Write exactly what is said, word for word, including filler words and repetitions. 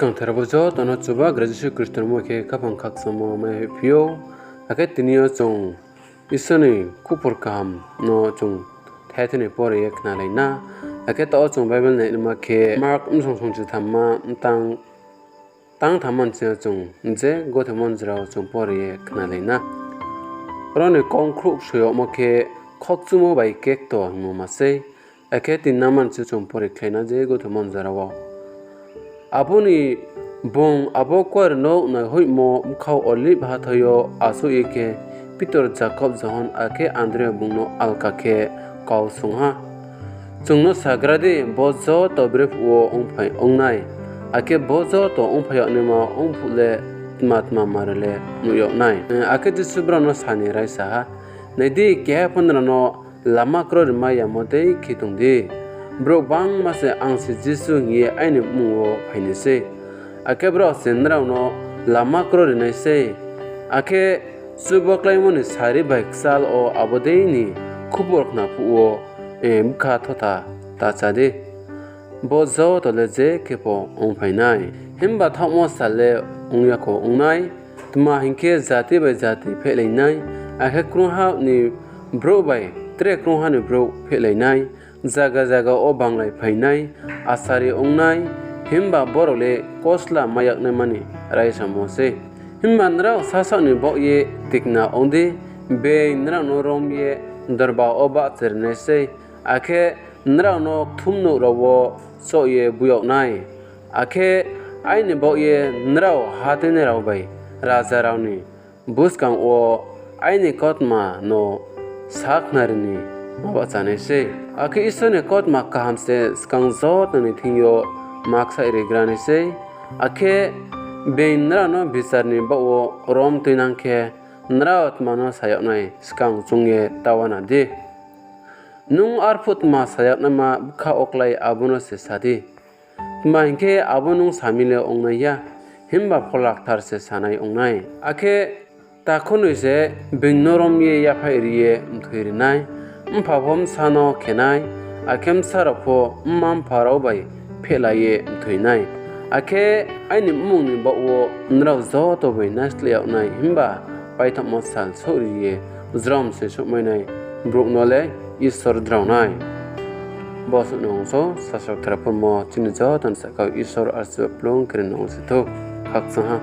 Skangther bo joto no Chubagra Jisu Khristo ni mmung khe khaphang khakchangmo mai hoihphi ou. Akhe tini yo chung Isor ni khupor kaham no chung thai thai ni pore ye khnalai na. Akhe taoh wo chung Bible nainaima khe Mark bsong songchithamma mtang tang thamma ni sing yo chung je gothe monjra wo chung pore ye khnalai na. Aro ni kongkhruh soi yagmo khe khokchumo bai kekto hingmo ma sei. Akhe tin number ni sing chung pore khlai na je gothe monjra wo. Abo ni bung abo kuarenouh naihoihmo bkha Olive hathái yo achouh ye khe Pitor, Jakob, Johon akhe Andrea bung no alka khe kau swunng ha, Chung no sagra di, bo joto brephuh wo ongphai ong nai, akhe bo joto ongphai yag naima ongphuh le tma tma mare le nuh yag nai? Akhe Jisu brao no sa ni raisa ha, Nai di, keha pho nrao no lama kroi rimai yamo dei khe tong di. Brouh gbangma se, ‘Ang se Jisu’ hing ye aini mmung wo phai nai sei, akhe brao se nrao no lama kroi ri nai sei. Akhe chubaklaimo ni sari bai kchal wo abo dei ni khupor khna phuh wo bkha thotha ta chá di. Bo joto le je khe pho ongphai nai. Himba thaohmo sal le ong ya kho ong nai. Tma hing khe, jati bai jati phehlai nai, akhe krungha ni brouh bai tre krungha ni brouh phehlai nai, zaga zaga wo banglaiphai nai, asari ong nai. Himba borao le kosla mai yag naima ni raisamo sei. Himba nrao sasaoh ni baoh ye tikna ong di, being nrao no rom ye dorba wo bahcha ri nai sei, akhe nrao no kthumnouh rao wo choh ye bú yag nai. Akhe aini baoh ye nrao hatuinai rao bai raja rao ni buskang wo aini kautma no sakhnari ni ma bahcha nai sei. Akhe Isor ni kautma kaham se skang joto ni thing yo ma kchaih rigra nai sei. Akhe being nrao no bichar ni baoh wo rom tuinang khe, nrao tma no sa yag nai, skang choung ye ta uana di. Nung arphuh tma sa yag naima bkha wo klái, abo no se sa di. Tma hing khe, abo nung sa mi le ong nai ya, himba Phola Kthar se sa nai ong nai. Akhe takhunoi se being no rom ye yaphaih ri ye mthoi ri nai, mpha pho bsa no khe nai, akhe bsa rao pho mma-mpha rao bai phehlai ye mthoi nai. Akhe aini mmung ni baoh wo nrao joto bai naisleh yag nai. Himba paithaohmo sal souhri ye jrom se souhmai nai brouh no le Isor drao nai. Bo suh no ong só, sasro kthar purmo chini joto ni sahka wo Isor archiba kplung khe ri no ong se thou. Khakchang ha.